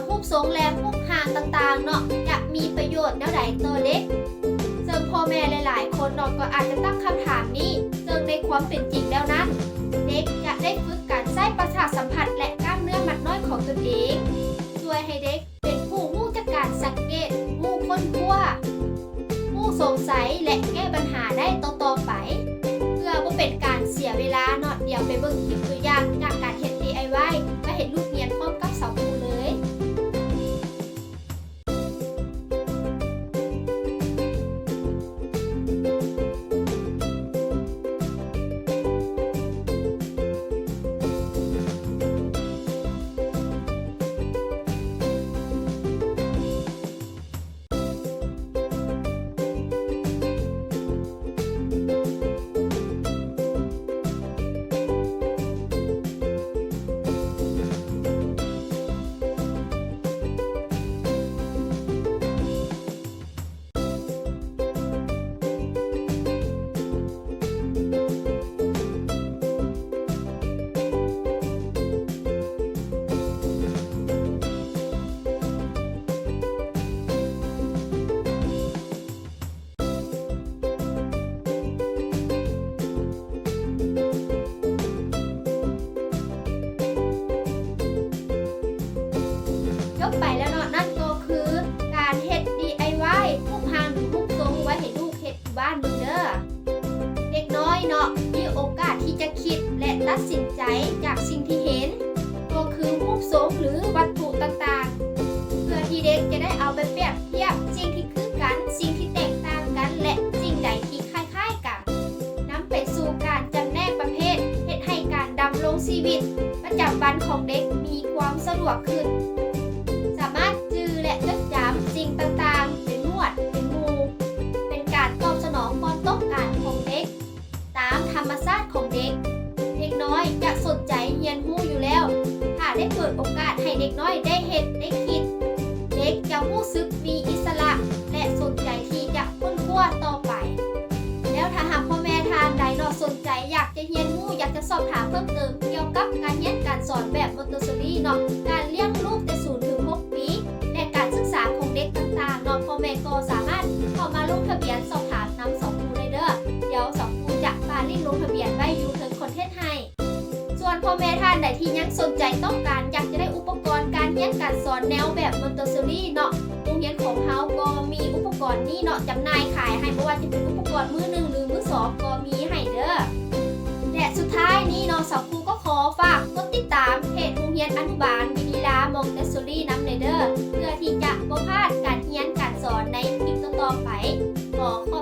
ຮູບຊົງ ແລະ ຮູບຮ່າງຕ່າງໆເນາະ ຈະມີປະໂຫຍດແນວໃດຕໍ່ເດັກ? ເຊິ່ງພໍ່ແມ່ຫຼາຍໆຄົນເນາະ ກໍອາດຈະຕັ້ງຄຳຖາມນີ້, ເຊິ່ງໃນຄວາມເປັນຈິງແລ້ວນັ້ນ ເດັກຈະໄດ້ຝຶກການໃຊ້ປະສາດສຳຜັດ ແລະ ກ້າມເນື້ອມັດນ້ອຍຂອງຕົນເອງ, ຊ່ວຍໃຫ້ເດັກ ເປັນຜູ້ຮູ້ຈັກການສັງເກດ, ຮູ້ຄົ້ນຄວ້າ, ຮູ້ສົງໄສ ແລະ ແກ້ບັນຫາໄດ້ຕໍ່ໆໄປ. ເພື່ອບໍ່ເປັນການເສຍເວລາເນາະ, ດຽວໄປເບິ່ງຄລິບຕົວຢ່າງຈາກການເຮັດ ດີໄອວາຍ ມາເຮັດລູກຮຽນພ້ອມກັບສາວຄູເລີຍ. ຈົບໄປແລ້ວເນາະ, ນັ້ນກໍຄືການເຮັດ ດີໄອວາຍ ຮູບຮ່າງ ຫຼື ຮູບຊົງ ໄວ້ໃຫ້ລູກເຮັດຢູ່ບ້ານເບິ່ງເດີ. ເດັກນ້ອຍເນາະ ມີໂອກາດທີ່ຈະຄິດ ແລະ ຕັດສິນໃຈຈາກສິ່ງທີ່ເຫັນ, ກໍຄືຮູບຊົງ ຫຼື ວັດຖຸຕ່າງໆ, ເພື່ອທີ່ເດັກຈະໄດ້ເອົາໄປປຽບທຽບສິ່ງທີ່ຄືກັນ, ສິ່ງທີ່ແຕກຕ່າງກັນ ແລະ ສິ່ງໃດທີ່ຄ້າຍໆກັນ, ນຳໄປສູ່ການຈຳແນກປະເພດ, ເຮັດໃຫ້ການດຳລົງຊີວິດປະຈຳວັນຂອງເດັກມີຄວາມສະດວກຂຶ້ນ, ສາມາດຈື່ ແລະ ຈົດຈຳສິ່ງຕ່າງໆເປັນໝວດ, ເປັນໝູ່, ເປັນການຕອບສະໜອງຄວາມຕ້ອງການຂອງເດັກ ຕາມທຳມະຊາດຂອງເດັກ. ເດັກນ້ອຍຈະສົນໃຈຮຽນຮູ້ຢູ່ແລ້ວ. ຖ້າໄດ້ເປີດໂອກາດໃຫ້ເດັກນ້ອຍໄດ້ເຮັດ, ໄດ້ຄິດ, ເດັກຈະຮູ້ສຶກມີອິດສະຫຼະ ແລະ ສົນໃຈທີ່ຈະຄົ້ນຄວ້າຕໍ່ໄປ. ແລ້ວຖ້າຫາກພໍ່ແມ່ທ່ານໃດເນາະ ສົນໃຈຢາກຈະຮຽນຮູ້, ຢາກຈະສອບຖາມເພີ່ມເຕີມກ່ຽວກັບການຮຽນການສອນແບບ Montessori ເນາະ, ການລ້ຽງລູກແຕ່ສູນເຖິງຫົກປີ ແລະ ການສຶກສາຂອງເດັກຕ່າງໆເນາະ, ພໍ່ແມ່ກໍສາມາດເຂົ້າມາລົງທະບຽນສອບຖາມນຳສາວຄູໄດ້ເດີ. ດຽວສາວຄູຈະປະລິ້ງລົງທະບຽນໄວ້ຢູ່ເທິງຄອນເທັນໃຫ້. ສ່ວນພໍ່ແມ່ທ່ານໃດທີ່ຍັງສົນໃຈຕ້ອງການຢາກຈະໄດ້ອຸປະກອນການຮຽນການສອນແນວແບບ Montessori ເນາະ, ໂຮງຮຽນຂອງເຮົາກໍມີອຸປະກອນນີ້ເນາະ ຈຳໜ່າຍຂາຍໃຫ້, ບໍ່ວ່າຈະເປັນອຸປະກອນມືໜຶ່ງ ຫຼື ມືສອງກໍມີໃຫ້ເດີ. ແລະ ສຸດທ້າຍນີ້ເນາະ, ສາວຄູກໍຂໍຝາກກົດຕິດຕາມເພຈໂຮງຮຽນອະນຸບານວິນິລາ Montessori ນຳແດ່ເດີ, ເພື່ອທີ່ຈະບໍ່ພາດການຮຽນການສອນໃນຄລິບຕໍ່ໆໄປ. ຂໍຂ